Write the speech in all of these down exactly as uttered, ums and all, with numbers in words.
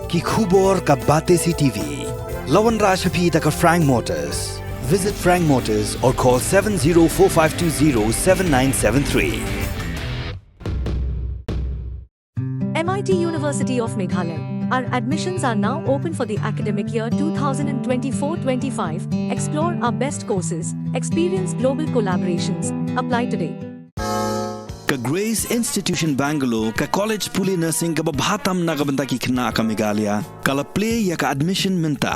Ki khubor ka Batesi T V. La wanrah sha phi da ka Frank Motors. Visit Frank Motors or call seven zero four five two zero seven nine seven three. M I T University of Meghalaya. Our admissions are now open for the academic year two thousand twenty-four twenty-five. Explore our best courses, experience global collaborations. Apply today. Ka Grace Institution Bangalore, ka college pule nursing kaba bha tam na ka bynta ki khynnah ka Meghalaya, ka la plie ïa ka admission mynta.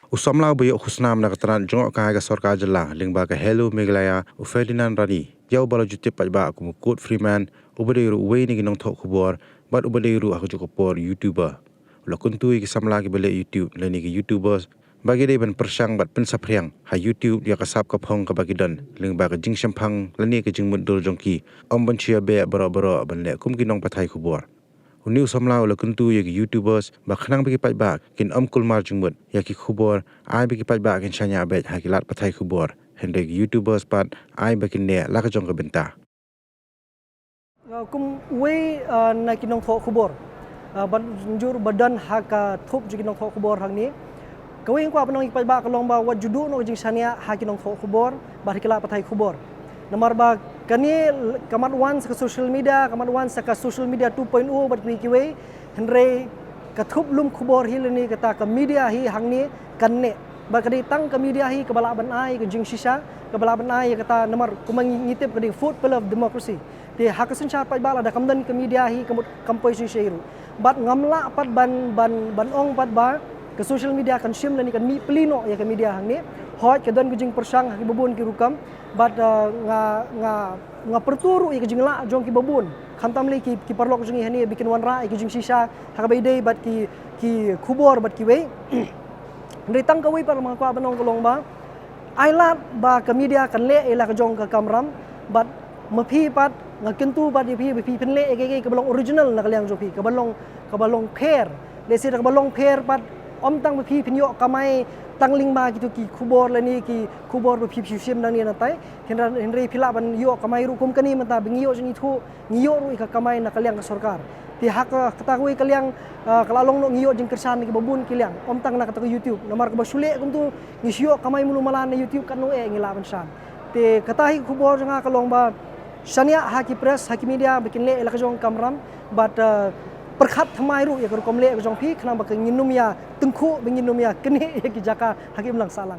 U samla uba ïoh khusnam na ka tnat jngohkai ka sorkar jylla lyngba ka Hello Meghalaya, u Ferdinand Rani, ïa uba la ju tip paidbah kum u Kurt Freeman, uba dei ruh uwei na ki nongthoh khubor bad uba dei ruh ha kajuh ka por YouTuber, u la kyntu ïa ki samla kiba leh YouTube lane ki YouTubers ba ki dei ban pyrshang bad pynsaphriang ha YouTube ïa ka sap ka phong kaba ki don lyngba ka jingshemphang lane ka jingmutdur jong ki, ym ban shu ïa beh baroh baroh ban leh kum ki nongpathai khubor. Une u samla u la kyntu ïa ki YouTubers ba khnang ba ki paidbah kin ym kulmar jingmut ïa ki khubor, ai ba ki paidbah kin shaniah beit ha ki lad pathai khubor, hynrei ki YouTubers pat ai ba kin leh la ka jong ka bynta. Uh, kum uwei, uh, na ki nongthoh khubor, uh, ban jur ba don ha ka thup jong ki nongthoh khubor hangne. Kawei nga kwah ban ong ïa ki paidbah ka long ba wat ju duh noh ka jingshaniah ha ki nongthoh khubor bad ha ki lad pathai khubor. Namar ba kane ka mat wan sa ka social media, ka mat wan sa ka social media two point o bad kiwei kiwei. Hynrei ka thup lum khubor hi lane kata ka media hi hangne kan neh. Bad ka dei tang ka media hi kaba lah ban ai ka jingshisha, kaba lah ban ai kata namar kumba ngi, ngi tip ka dei fourth pillar of democracy. Te ha ka synshar paidbah lada kam don ka media hi ka mut kam poi shisha ruh. Bad ngam lah pat ban, ban, ban ong pat ba ka social media kan shim lane kan mih pli noh ïa ka media hangne. Hooid ka don ka jingpyrshang ha kiba bun ki rukom. Bad, uh, nga, nga, nga pyrto ruh ïa ka jinglah jong kiba bun. Khamtam lei ki, ki paralok jong ngi hangne ba kin wanrah ïa ka jingshisha ha kaba ïadei bad ki, ki khubor bad kiwei. Hynrei tang kawei pat nga kwah ban ong ka long ba ai lad ba ka media kan leh ïa la ka jong ka kamram, bad ma phi pat nga kyntu pat ïa phi ba phi pynleh ïa kiei kiei kaba long original na ka liang jong phi, kaba long, kaba long pher. Lehse da kaba long pher pat ym tang ba phi pynïoh kamai tang lyngba kito ki khubor lane ki khubor ba phi phi shim nangne natai, hynrei, hynrei phi lah ban ïoh kamai ruh kum kane mynta ba ngi ïoh jingithuh, ngi ïoh ruh ïa ka kamai na ka liang ka sorkar. Te ha ka, kata kawei ka liang, ah, ka la long noh ngi ïoh jingkyrshan na kiba bun ki liang, ym tang na kata ka YouTube. Namar kaba shu leh kumtu ngi shu ïoh kamai mulu malan na YouTube, katno eh ngi lah ban shan. Te kata hi ka khubor jong nga ka long ba shaniah ha ki press, ha ki media ba kin leh ïa la ka jong ka kamram bad, ah, pyrkhat thymmai ruh ïa ka rukom leh ka jong phi khnang ba ka ngin ym ïa tyngkhuh, ba ngin ym ïa knieh ïa ki jaka ha ka imlang sahlang.